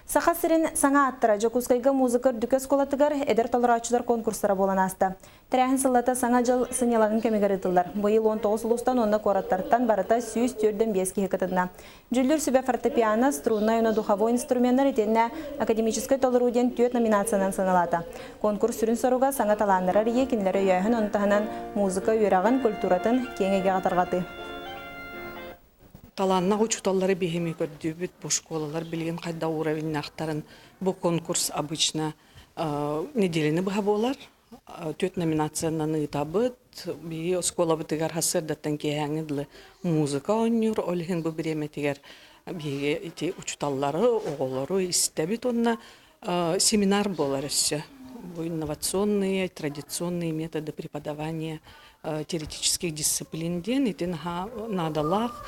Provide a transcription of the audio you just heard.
Саха сирин саҥа ааттара Дьокуускайга музыка үрдүкү оскуолатыгар эдэр толорооччулар конкурстара буолан ааста. Тэрээһин сыллата Саҥа дьыл сынньалаҥын кэмигэр ыытыллар. Быйыл 19 улуустан уонна куораттартан барыта 145 киһи кытынна. Дьүүллүүр сүбэ фортепиано, струннай уонна духовой инструменнар итиэннэ академическай толоруу диэн түөрт номинациянан сыаналаата. Конкурс сүрүн соруга саҥа талааннары арыйыы, кинилэри өйөөһүн, ону таһынан музыка үөрэҕин, культуратын киэҥ эйгэҕэ тарҕатыы. Талааннаах учууталлары биһими көрдүүбүт, бу школалар билигин хайдах уровеннаахтарын бу конкурс обычно неделяны быһа буолар. Түөрт номинациянан ыытабыт. Биһиги оскуолабытыгар сарсыардаттан киэһээҥҥи дылы музыка оонньуур, ол иһин бу бириэмэтигэр биһиги ити учууталлары, оҕолору истэбит уонна семинар буолар өссө. Бу инновационные, традиционные методы преподавания теоретических дисциплин диэн ити наһаа наадалаах